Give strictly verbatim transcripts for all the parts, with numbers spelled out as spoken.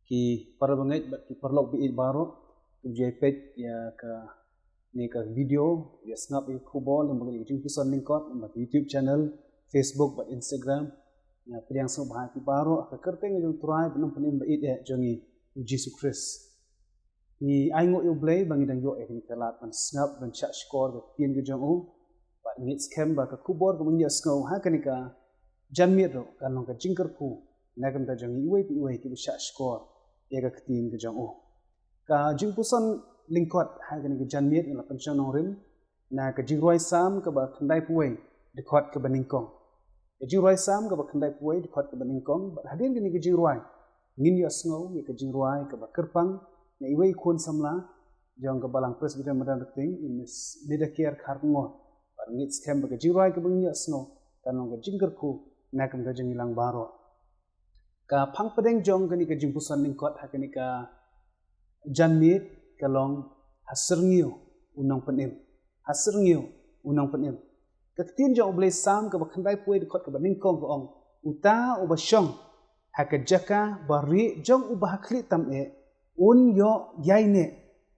Ki parabangeit bad ki paralok ba ïeit baroh, ki ju ïa peit ïa kane ka video, ïa sngap ïa ka khubor lyngba ka jingpuson lyngkot lyngba ka YouTube channel, Facebook bad Instagram. Ïa pdiang sngewbha ïa phi baroh ha ka kyrteng jong U Trai bad U Nongpynim ba ïeit eh jong ngi, U Jisu Khrist. Ngi ainguh ïa U Blei ba ngi dang ïoh ïa kane ka lad ban sngap, ban shah shkor ïa ka ktien ka jong U. Bad ngi ngeit skhem ba ka khubor kaba ngi ïa sngew ha kane ka janmiet ruh kan long ka jingkyrkhu na ka bynta jong ngi iwei pa iwei kiba shah shkor ïa ka ktien ka jong U. Ka jingpuson lyngkot ha kane ka janmiet ngi la pynshong nongrim na ka Jingrwai Salm kaba khyndaiphew wei, dkhot kaba nyngkong. Ka Jingrwai Salm kaba khyndaiphew wei, dkhot kaba nyngkong, bad hadien kane ka jingrwai ngin ïa sngew ïa ka jingrwai kaba kyrpang na iwei i khun samla jong ka Balang Presbyterian Madan Rting, i Miss Nida Kiar Kharkongor. Bad ngi ngeit skhem ba ka jingrwai kaba ngin ïa sngew kan long ka jingkyrkhu na ka bynta jong ngi lang baroh. Ka phang pdeng jong kane ka jingpuson lyngkot ha kane ka janmiet ka long: Ha syrngiew U Nongpynim. Ha syrngiew U Nongpynim. Ka ktien jong U Blei, Salm kaba khyndaiphew wei, dkhot kaba nyngkong ka ong: Uta uba shong ha ka jaka barieh jong U Bahakhlieh tam eh un ïoh ïaineh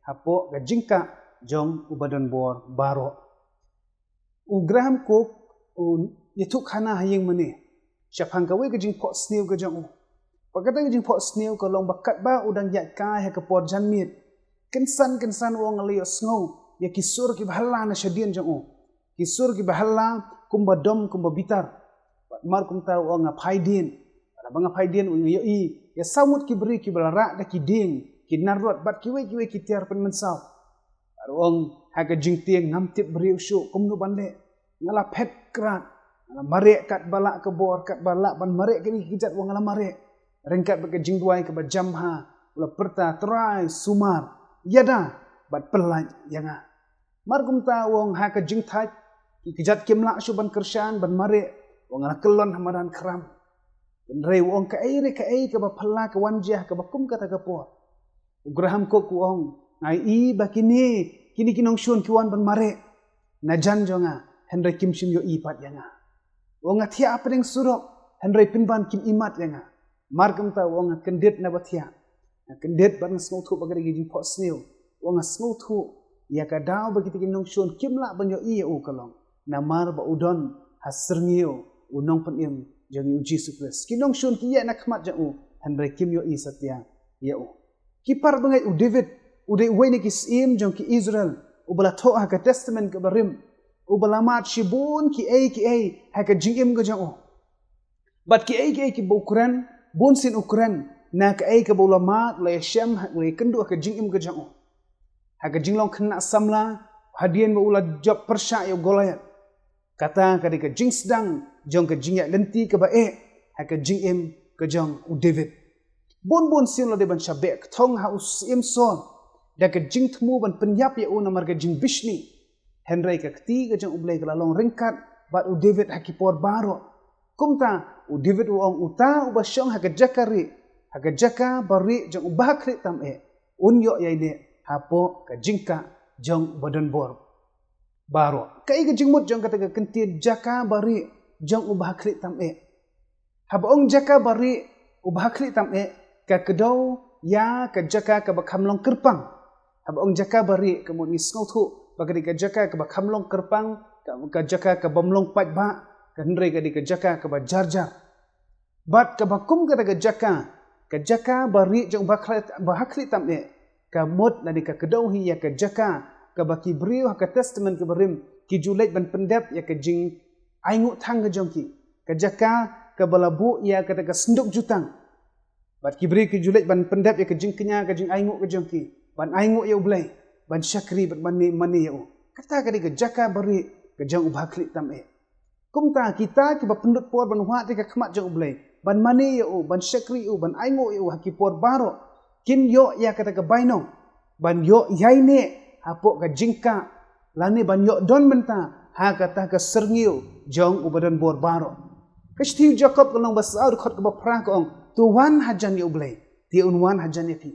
hapoh ka jingkah jong U Badonbor Baroh. U Graham Cooke u ïathuhkhana ha ïing mane shaphang kawei ka jingphohsniew ka jong u. Bad kata ka jingphohsniew ka long ba katba u dang ïaid kai ha ka por janmiet, kynsan kynsan u ong, nga la ïohsngew ïa ki sur kiba hylla na shadien jong u. Ki sur kiba hylla kumba dom kumba bitar. Bad mar kumta u ong, nga phaidien. Bad haba nga phaidien, u ïohi ïa saw ngut ki briew kiba la rah da ki dieng, ki narwat bad kiwei kiwei ki tiar pynmynsaw. Bad u ong, ha ka jingtieng ngam tip briew shuh kumno ban leh. Nga la phet krad, nga la mareh katba lah ka bor, katba lah ban mareh kine ki kjat, u ong, nga la mareh. Ryngkat bad ka jingduwai kaba jam bha, u la pyrta, Trai, sumar, ïada bad pyllait ïa nga. Mar kumta u ong, ha ka jingthait ki kjat kim lah shuh ban kyrshan, ban mareh, u ong, nga la kyllon ha madan khram. Hynrei u ong, kaei re kaei kaba phylla ka wan jia ha kaba kum kata ka por. U Graham Cooke u ong, nga ïohi ba kine, kine ki nongshun ki wan ban mareh na jan jong nga, hynrei kim shym ïohi pat ïa nga. U ong, nga thiah hapdeng surok, hynrei pynban kim ïohi mat ïa nga. Mar kumta u ong, nga kyndit na ba thiah. Nga kyndit bad nga sngewthuh ba ka dei ka jingphohsniew. U ong, nga sngewthuh ïa ka daw ba kita ki nongshun kim lah ban ïohi ïa u ka long namar ba u don ha syrngiew U Nongpynim jong ngi, U Jisu Khrist. Ki nongshun ki ïaid na khmat jong u, hynrei kim ïohi satia ïa u. Ki parabangeit, u David u dei uwei na ki syiem jong ki Israel uba la thoh ha ka Testament kaba rim, uba la mad shibun kiei kiei ha ka jingim ka jong u. Bad kiei kiei kiba u kren, bunsien u kren na kaei kaba u la mad, u la ïashem, u la ïakynduh ha ka jingim ka jong u. Ha ka jinglong khynnah samla, hadien ba u la jop pyrshah ïa u Goliath. Kata ka dei ka jingsdang jong ka jingïaid lynti kaba eh ha ka jingim ka jong u David. Bun bun sien u la dei ban shah beh kthong ha u Syiem Saul da ka jingthmu ban pynïap ïa u namar ka jingbishni. Hynrei ka kti ka jong U Blei ka la long ryngkat bad u David ha ki por baroh. Kumta u David u ong, uta uba shong ha ka jaka rieh, ha ka jaka barieh jong U Bahakhlieh tam eh, un ïoh ïaineh hapoh ka jingkah jong U Badonbor Baroh. Kaei ka jingmut jong kata ka kyntien jaka barieh jong U Bahakhlieh tam eh? Haba ong jaka barieh U Bahakhlieh tam eh, ka kdew ïa ka jaka kaba kham long kyrpang. Haba ong jaka barieh, ka mut ngi sngewthuh ba ka dei ka jaka kaba kham long kyrpang, ka, ka jaka kabym long paidbah, ka hynrei ka dei ka jaka kaba jar jar. Bad kaba kum kata ka jaka, ka jaka barieh jong U Bahakhlieh, Bahakhlieh tam eh, ka mut lane ka kdew hi ïa ka jaka kaba ki briew ha ka Testament kaba rim ki ju leit ban pyndep ïa ka jingainguh thang ka jong ki. Ka jaka kaba la buh ïa kata ka synduk jutang. Bad ki briew ki ju leit ban pyndep ïa ka jingkñia, ka jingainguh ka jong ki, ban ainguh ïa U Blei, ban shakri bad mane, mane ïa u. Kata ka dei ka jaka barieh ka jong U Bahakhlieh tam eh. Kumta kita kiba pynlut por ban wad ïa ka khmat jong U Blei, ban mane ïa u, ban shakri ïa u, ban ainguh ïa u ha ki por baroh, kin ïoh ïa kata ka bainong ban ïoh ïaineh hapoh ka jingkah lane ban ïoh don bynta ha kata ka syrngiew jong U Badonbor Baroh. Ka shithi u Jakob ka lynnong ba saw, dkhot kaba phra ka ong, to wan hajan ïa U Blei, te un wan hajan ïa phi.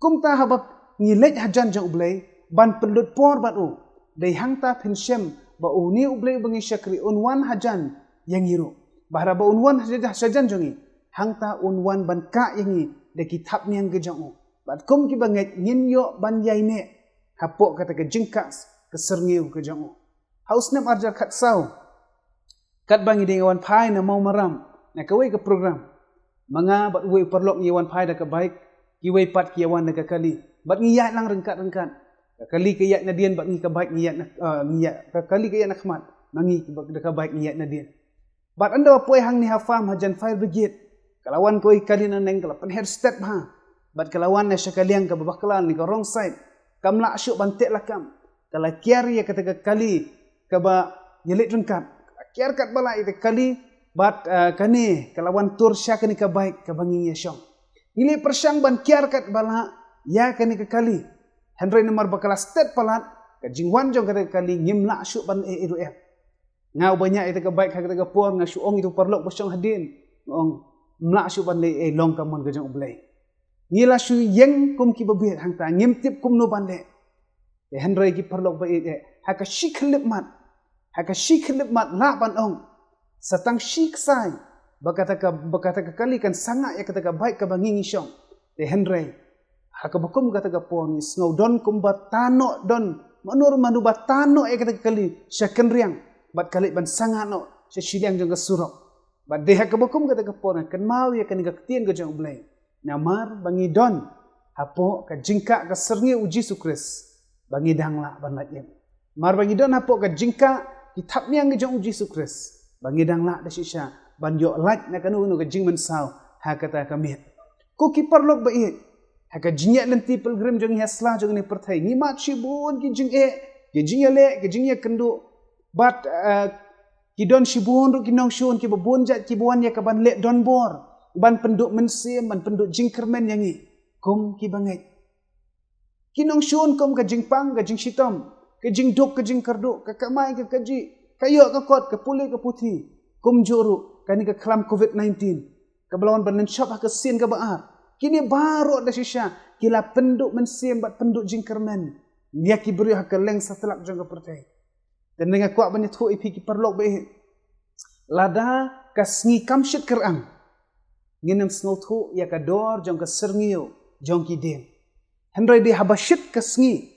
Kumta haba ngi leit hajan jong U Blei ban pynlut por bad u, dei hangta phin shem ba une U Blei uba ngi shakri un wan hajan ïa ngi ruh. Bad haba un wan hajan, hajan jong ngi, hangta un wan ban kah ïa ngi da ki thapniang ka jong u. Bad kum ki bangeit ngin ïoh ban ïaineh hapoh kata ka jingkah ka syrngiew ka jong u. Ha u snem arhajar khatsaw, katba ngi dang ïawan phai na Mawmaram na kawei ka program, ma nga bad uwei u paralok ngi ïawan phai da ka bike, kiwei pat ki ïawan da ka kali. Bad ngi ïaid lang ryngkat ryngkat. Ka kali ka ïaid nadien bad ngi ka bike ngi ïaid na, ah, ngi ïaid, ka kali ka ïaid na khmat, ma ngi da ka bike ngi ïaid nadien. Bad ynda poi hangne ha farm hajan fire brigade, ka la wan kawei ka kali nangne, ka la pynher stet bha. Bad ka la wan na sha ka liang kaba bakla ne ka wrong side. Kam lah shuh ban teh lakam. Ka la kiar ïa kata ka kali kaba ïaleit ryngkat. Ka la kiar katba lah ïa ka kali, bad, ah, kane ka la wan tur sha kane ka bike kaba ngi ïashong. Ngi leh pyrshang ban kiar katba lah ïa kane ka kali. Hynrei namar ba ka la stet palat, ka jingwan jong kata ka kali ngim lah shuh ban ïeh ruh ïa. Nga uba ñiah ïa kata ka bike ha kata ka por, nga shu ong ïa uto u paralok ba shong hadien, nga ong, ym lah shuh ban leh ei, long ka mon ka jong U Blei. Ngi la shu ïeng kum ki babieit hangta, ngim tip kumno ban leh. Te hynrei ki paralok ba ïeit, ha ka shi khyllipmat, ha ka shi khyllipmat lah ban ong, sa tang shi ksai ba kata ka, ba kata ka kali kan sangah ïa kata ka bike kaba ngi ngi shong. Te hynrei ha kaba kum kata ka por ngi sngew don kumba tang noh don, mano mano ba tang noh ïa kata ka kali sha kynriang, bad ka leit ban sangah noh sha shiliang jong ka surok. Bad dei ha kaba kum kata ka por nga kynmaw ïa kane ka ktien ka jong U Blei. Namar ba ngi don hapoh ka jingkah ka syrngiew U Jisu Khrist, ba ngi dang lah ban lait im. Namar ba ngi don hapoh ka jingkah ki thapniang ka jong U Jisu Khrist, ba ngi dang lah da shisha ban ïoh lait na kano kano ka jingmynsaw ha kata ka miet. Ko ki paralok ba ïeit, ha ka jingïaid lynti pilgrim jong ngi ha sla jong kane ka pyrthei, ngi mad shibun ki jingeh, ki jingïaleh, ki jingïakynduh. Bad, eh, ki don shibun ruh ki nongshun kiba bun jait kiba wan ïa ka ban leh donbor, ban pynduh mynsiem, ban pynduh jingkyrmen ïa ngi kum ki bangeit. Ki nongshun kum ka jingpang, ka jingshitom, ka jingduk, ka jingkyrduh, ka kamai, ka kajih, ka ïoh ka kot, ka pule ka puthi. Kumjuh ruh kane ka khlam covid nineteen kaba la wan ban lynshop ha ka sien kaba ar. Kine baroh da shisha ki la pynduh mynsiem bad pynduh jingkyrmen ïa ki briew ha kylleng satlak jong ka pyrthei. Te nga kwah ban ïathuh ïa phi ki paralok ba ïeit, lada ka sngi kam shit kyrang, ngin ym sngewthuh ïa ka dor jong ka syrngiew jong ki dieng. Hynrei dei haba shit ka sngi,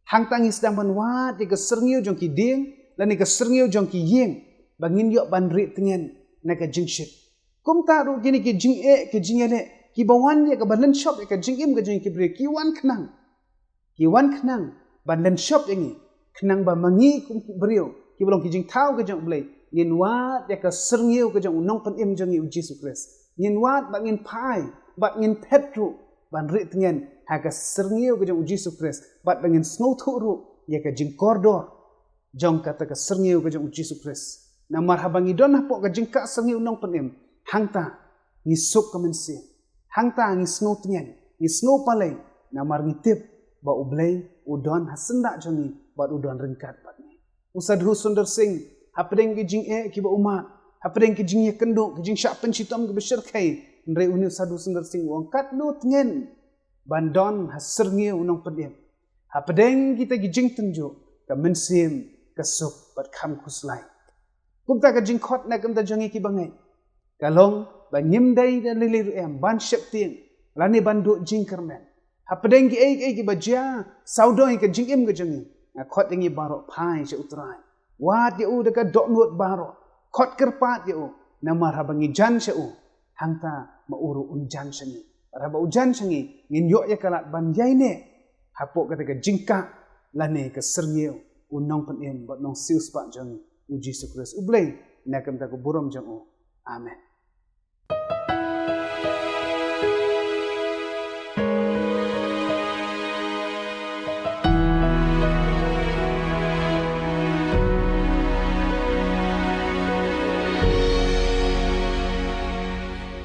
hangta ngi sdang ban wad ïa ka syrngiew jong ki dieng lane ka syrngiew jong ki ïing, ba ngin ïoh ban rieh tngen na ka jingshit. Kumta ruh kine ki jingeh, ki jingïaleh, kiba wan ïa kaba lynshop ïa ka jingim ka jong ki briew, ki wan khnang, ki wan khnang ban lynshop ïa ngi, khnang ba ma ngi kum ki briew kiba long ki jingthaw ka jong U Blei, ngin wad ïa ka syrngiew ka jong U Nongpynim jong ngi U Jisu Khrist. Ngin wad bad ngin phai bad ngin phet ruh ban rieh tngen ha ka syrngiew ka jong U Jisu Khrist, bad ba ngin sngewthuh ruh ïa ka jingkordor jong kata ka syrngiew ka jong U Jisu Khrist. Namar haba ngi don hapoh ka jingkah syrngiew U Nongpynim, hangta ngi suk ka mynsiem, hangta ngi sngew tngen, ngi sngew palei, namar ngi tip ba U Blei u don ha syndah jong ngi bad u don ryngkat bad ngi. U Sadhu Sundar Singh, hapdeng ki jingeh kiba u mad, hapdeng ki jingïakynduh, ki jingshah pynshitom kiba shyrkhei, hynrei une u Sadhu Sundar Singh u ong katno tngen ban don ha syrngiew U Nongpynim. Hapdeng kita ki jingtynjuh, ka mynsiem ka suk bad kham khuslai. Kumta ka jingkhot na ka bynta jong ngi ki bangeit ka long ba ngim dei da lei lei ruh em ban sheptieng lane ban duh jingkyrmen. Hapdeng kiei kiei kiba jia sawdong ïa ka jingim ka jong ngi, nga khot ïa ngi baroh, phai sha U Trai. Wad ïa u da ka dohnud baroh. Khot kyrpad ïa u, namar haba ngi jan sha u, hangta ma u ruh un jan sha ngi. Bad haba u jan sha ngi, ngin ïoh ïa ka lad ban ïaineh hapoh kata ka jingkah lane ka syrngiew U Nongpynim bad Nongsiewspah jong ngi U Jisu Khrist. U Blei un ïa ka bynta ka burom jong u. Amen.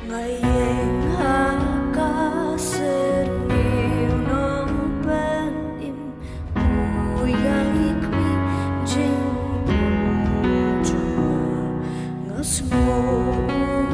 Nga ïeng ha ka syrngiew Nongpynim, u ïai khmih jingpynjah. Nga sngew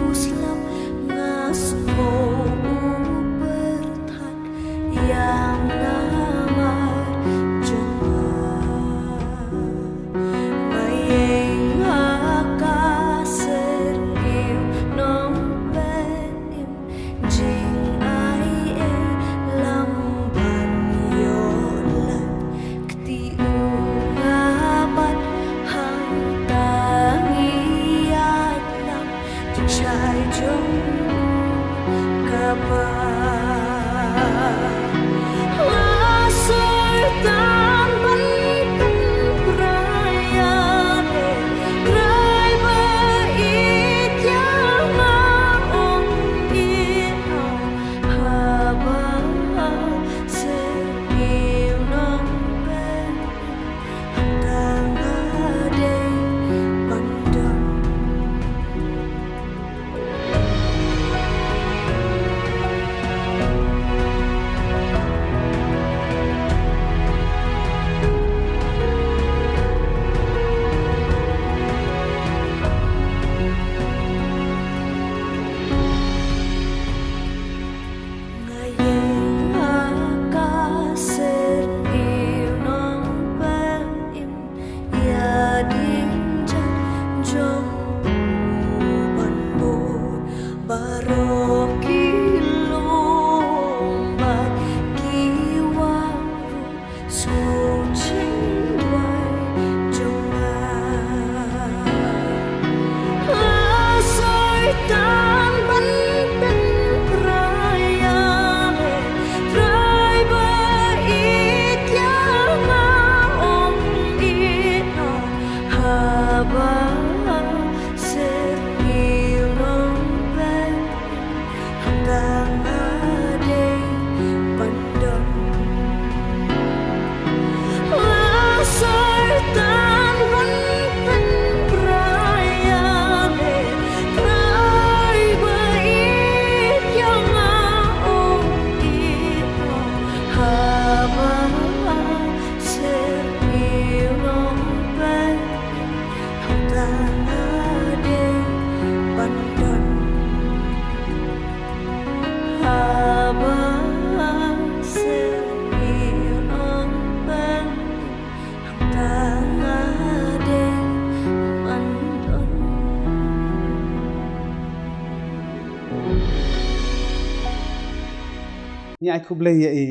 Ngi ai khublei ïa i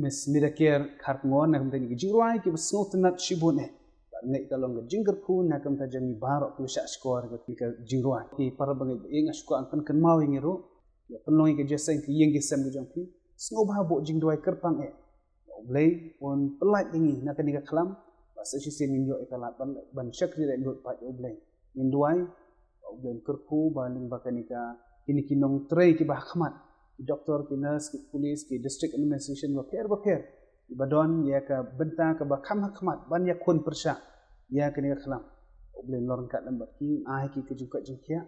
Miss Midaker Kharkongor na ka bynta kine ki jingrwai kiba sngewtynnat shibun eh. Bad nga ngeit ka long ka jingkyrkhu na ka bynta jong ngi baroh kiba shah shkor ïa ka jingrwai. Ki para bangeit ba ïeit, nga sngewkwah ban pynkynmaw ïa ngi ruh, ïa pynlong ïa ka jingïaseng ka ïing ka sem ka jong phi. Sngewbha buh jingduwai kyrpang eh. Ba U Blei un pyllait ïa ngi na kane ka khlam, ba sa shisien ngin ïoh ïa ka lad ban, ban shakri lehnoh pat ïa U Blei. Ngin duwai ba U Blei un kyrkhu ba lyngba kane ka, kine ki nongtrei kiba ha khmat, ki doktor, ki nurse, ki police, ki district administration bapher bapher, kiba don ïa ka bynta kaba kham ha khmat ban ïakhun pyrshah ïa kane ka khlam. U Blei un long ryngkat lem bad ki, ai ki ka jingkoit jingkhiah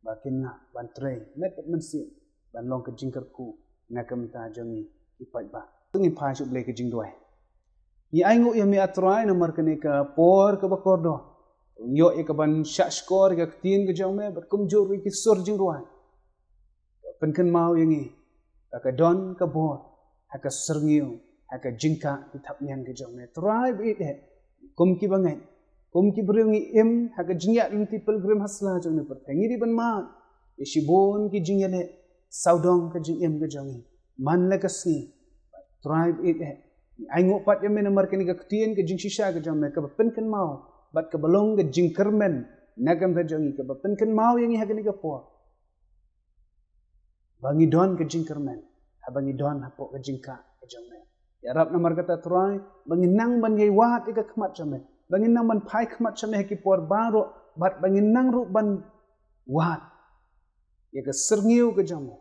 ba kin lah ban trei met bad mynsiem ban long ka jingkyrkhu na ka bynta jong ngi ki paidbah. To ngin phai sha U Blei ka jingduwai. Ngi ainguh ïa me, A Trai, namar kane ka por kaba kordor, ngi ïoh ïa ka ban shah shkor ïa ka ktien ka jong me bad kumjuh ruh ïa ki sur jingrwai. Pynkynmaw ïa ngi ba ka don ka bor ha ka syrngiew, ha ka jingkah ki thapniang ka jong me. Trai ba ïeit eh, kum kiba ngeit, kum ki briew ngi im ha ka jingïaid lynti pilgrim ha sla jong kane ka pyrthei. Ngi dei ban mad ïa shibun ki jingïaleh sawdong ka jingim ka jong ngi man la ka sngi. Trai ba ïeit eh, ngi ainguh pat ïa me namar kane ka ktien ka jingshisha ka jong me kaba pynkynmaw bad kaba long ka jingkyrmen na ka bynta jong ngi, kaba pynkynmaw ïa ngi ha kane ka por ba ngi don ka jingkyrmen haba ngi don hapoh ka jingkah ka jong me. Ïarap namar kata, Trai, ba ngin nang ban ïai wad ïa ka khmat jong me, ba ngin nang ban phai khmat sha me ha ki por baroh, bad ba ngin nang ruh ban wad ïa ka syrngiew ka jong me,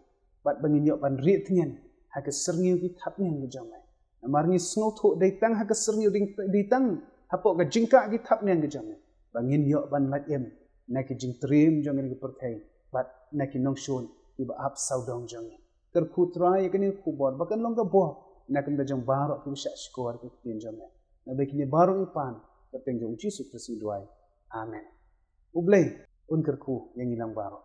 bad ba ngin ïoh ban rieh tngen ha ka syrngiew ki thapniang ka jong me. Namar ngi sngewthuh dei tang ha ka syrngiew, dei, dei tang hapoh ka jingkah ki thapniang ka jong me ba ngin ïoh ban lait im na ki jingtriem jong kane ka pyrthei bad na ki nongshun kiba ap sawdong jong ngi. Kyrkhu, Trai, ïa kane ka khubor ba kan long ka bor na ka bynta jong baroh kiba shah shkor ïa ka ktien jong me. Naba kine baroh ngi pan ha ka kyrteng jong U Jisu Khrist ngi duwai. Amen. U Blei un kyrkhu ïa ngi lang baroh.